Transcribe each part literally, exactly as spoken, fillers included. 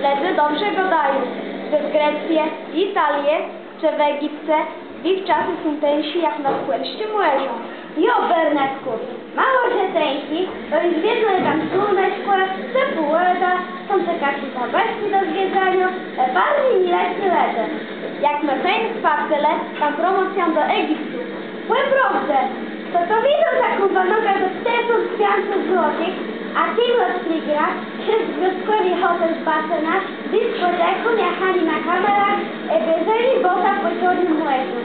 Lëdze dobrze gôdają, że w Grecje, Italie czë w Egipce wiwczasë są téńszé jak nad pòlsczim mòrzã. Jo, Bernardkù, mało że téńszé, to ju wiedno je tam słuneczkò, cepłô wòda, są cekawé zabawczi do zwiedzaniô, e, baro miłi lëdze. Jak më fejn spacerowelë tam promòcją do Egiptu. Pò prôwdze, to, to widzã taką wanogã za tësąc piãcset złotëch, a tim rozkligra, że gwiôzdkòwi hòtel z basenã, diskòteką, jachanié na kamelach, e, bieżenié bòtã pò czôrnym mòrzu.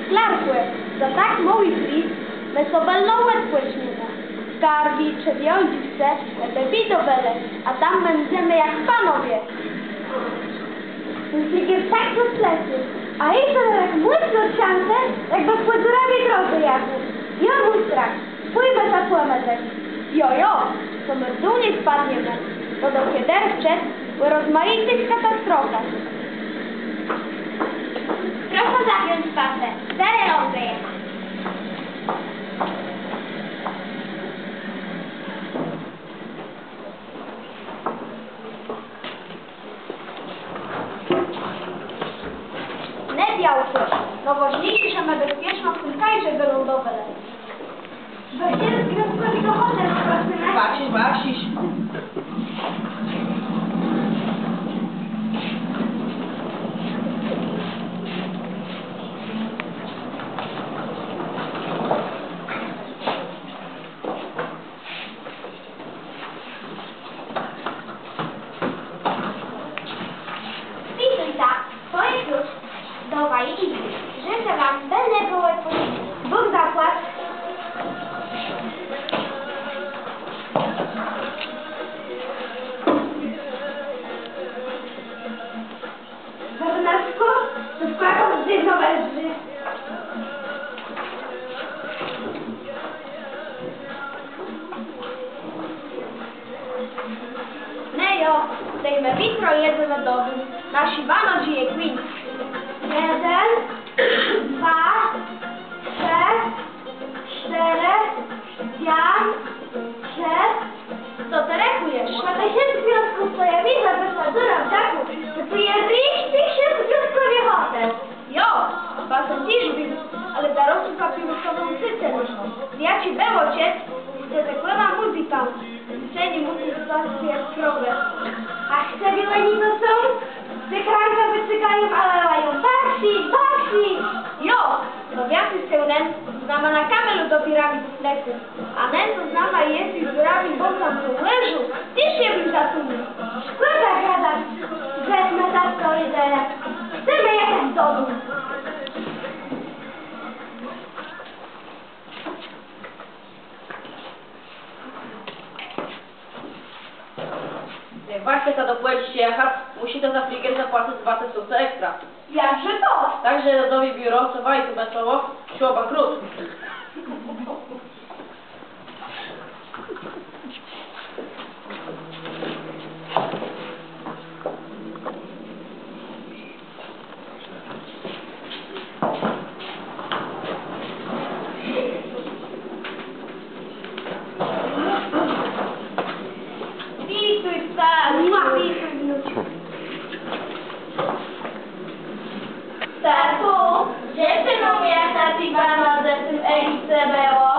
Klarkò, za tak môłi priz më so bëlno òdpòczniemë. Karwi czë Wiãdżówce më bë widowelë, a tam bãdzemë jak panowie. Ten fliger tak rozlecô, a jesz tak mòcno trzãse, jakbë pò dzurawi drodze jachôł. Jo, mój strach. Pòjmë sã pòmëc. Jo, jo, to më dół nie spadniemë, bò do Kederczi ò rozmajitëch katastrofach. Proszã zapiąc pasë, zarô lądëjemë. Nié, białkò, nôwôżniészé, że më bezpieczno w tim kajze wëlądowelë. Wëchylë gwiôzdkòwi hòtel, prosëmë. Bakszisz, bakszisz. Wpisujta swój klucz do waji izbë. Żëczã wama bëlnégò òdpòczënka. Bóg zapłac. Bernardkù, to w kòżdim wëzdrzi. Nié, jo, tej më witro jedzemë dodóm. Naszi wanodżi je kùńc. Jeden, dwa, trzë, sztërë, piãc, szesc. Co të rechùjesz? Sztërdzescë gwiôzdków, co jô widzã, wësadzonô w dachù, to tu je richtich sztërdzescëgwiôzdkòwi hòtel. Jo, baro téż widzã, ale zarôz papierosową cycynã. Jaczi bëło czëc, że to bëła mùzyka. Ten seni mùzyk zastôł jak krowë. A chcewiôleni to są? Ze krãgù wëcygają, a wòłają: Bakszisz, bakszisz! Jo, to wiãcy sã nen, co z nama na kamelu dopiérô do fletã. A nen, co z nama jezdi z dzurowim bòtã pò mòrzu, téż je béł zatónił. Szkòda gadac, że më tak to widzelë. Chcemë jachac dodóm. Jak wa chceta do Pòlsczi jachac, mùszita za fliger zapłacëc dwa tësące ekstra. Jakże to? Tak że, Rodowi Biuro, co waju tu bëło, szło bankrut. Witôj, starczi, witôj, wnuczkù. Starkù, rzeczë nóm, jak tam ti bana z tim Egiptu bëło.